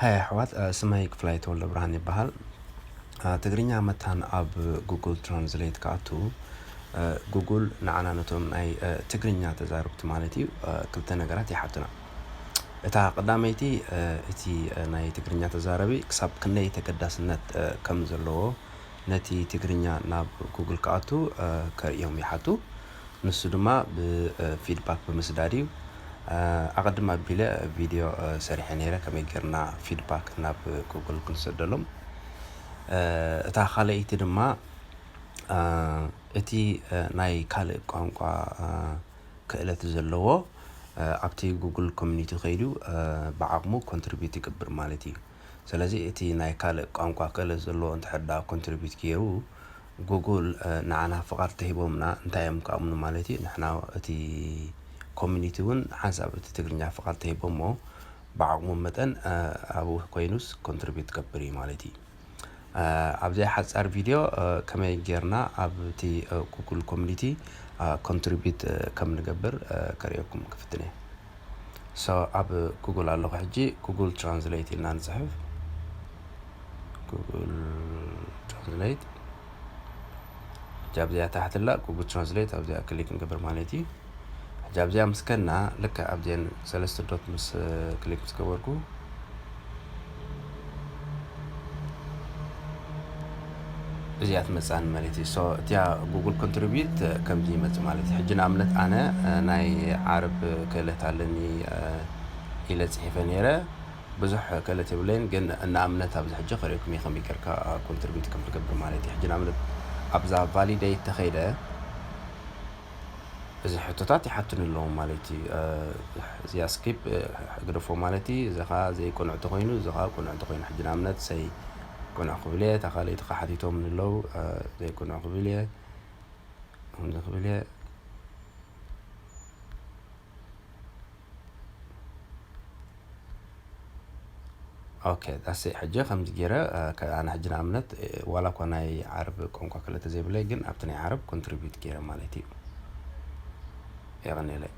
ሃይ ኣሕዋት፣ ስመይ ክፍላይ ተወልደ ብርሃን ይበሃል። ትግርኛ መታን ኣብ ጉግል ትራንስሌት ክኣቱ፣ ጉግል ንዓና ነቶም ናይ ትግርኛ ተዛረብቲ ማለት እዩ፣ ክልተ ነገራት ይሓቱና። እታ ቀዳመይቲ፣ እቲ ናይ ትግርኛ ተዛረቢ ክሳብ ክንደይ ተገዳስነት ከም ዘለዎ ነቲ ትግርኛ ናብ ጉግል ክኣቱ ከርእዮም ይሓቱ። ንሱ ድማ ብፊድባክ ብምስዳድ እዩ። ኣቐድም ኣቢለ ቪድዮ ሰሪሐ ነይረ፣ ከመይ ጌርና ፊድባክ ናብ ጉግል ክንሰደሎም። እታ ካልኣይቲ ድማ እቲ ናይ ካልእ ቋንቋ ክእለት ዘለዎ ኣብቲ ጉግል ኮሚኒቲ ከይዱ ብዓቕሙ ኮንትሪቢዩት ይገብር ማለት እዩ። ስለዚ እቲ ናይ ካልእ ቋንቋ ክእለት ዘለዎ እንድሕር ደኣ ኮንትሪቢዩት ገይሩ፣ ጉግል ንዓና ፍቓድ ተሂቦምና እንታይ እዮም ክኣምኑ ማለት እዩ? ንሕና እቲ ኮሚኒቲ እውን ሓንሳብ እቲ ትግርኛ ፍቓድ ተሂቦሞ ብዓቕሙ መጠን ኣብኡ ኮይኑስ ኮንትሪቢዩት ክገብር እዩ ማለት እዩ። ኣብዚኣ ሓጻር ቪድዮ ከመይ ጌርና ኣብቲ ጉግል ኮሚኒቲ ኮንትሪቢዩት ከም ንገብር ከርእየኩም ክፍትን እየ። ሶ ኣብ ጉግል ኣለኹ ሕጂ፣ ጉግል ትራንስሌት ኢልና ንጽሕፍ። ጉግል ትራንስሌት ሕጂ ኣብዚኣ ታሕትላ ጉግል ትራንስሌት ኣብዚኣ ክሊክ ንገብር ማለት እዩ። ሕጂ ኣብዚኣ ምስ ከድና ልክዕ ኣብዚአን ሰለስተ ዶት ምስ ክሊክ ምስ ገበርኩ እዚኣ ትመጽኣኒ ማለት እዩ። ሶ እቲያ ጉግል ኮንትሪቢዩት ከምዚ ይመጽእ ማለት እዩ። ሕጂ ንኣብነት ኣነ ናይ ዓርብ ክእለት ኣለኒ ኢለ ጽሒፈ ነይረ። ብዙሕ ክእለት የብለይን፣ ግን ንኣብነት ኣብዚ ሕጂ ከርእየኩም እየ ከመይ ጌርካ ኮንትሪቢዩት ከም ትገብር ማለት እዩ። ሕጂ ንኣብነት ኣብዛ ቫሊደይት ተኸይደ እዚ ሕቶታት ይሓቱኒ ኣለዉ ማለት እዩ። እዚኣ ስኪፕ ግደፎ ማለት እዩ። እዚ ኸዓ ዘይቅኑዕ ተኾይኑ፣ እዚ ኸዓ ቅኑዕ ተኾይኑ። ሕጂ ንኣብነት ሰይ ቅኑዕ ክብል እየ፣ እታ ካልኣይቲ ኸዓ ሓቲቶም ኣለዉ ዘይቅኑዕ ክብል እየ። ከምዚ ክብል እየ። ኦኬ ዳሴ ሕጂ ከምዚ ገይረ ኣነ ሕጂ ንኣብነት ዋላ እኳ ናይ ዓረብ ቋንቋ ክእለት ዘይብለይ ግን ኣብቲ ናይ ዓረብ ኮንትሪቢዩት ገይረ ማለት እዩ። የቐንየለይ።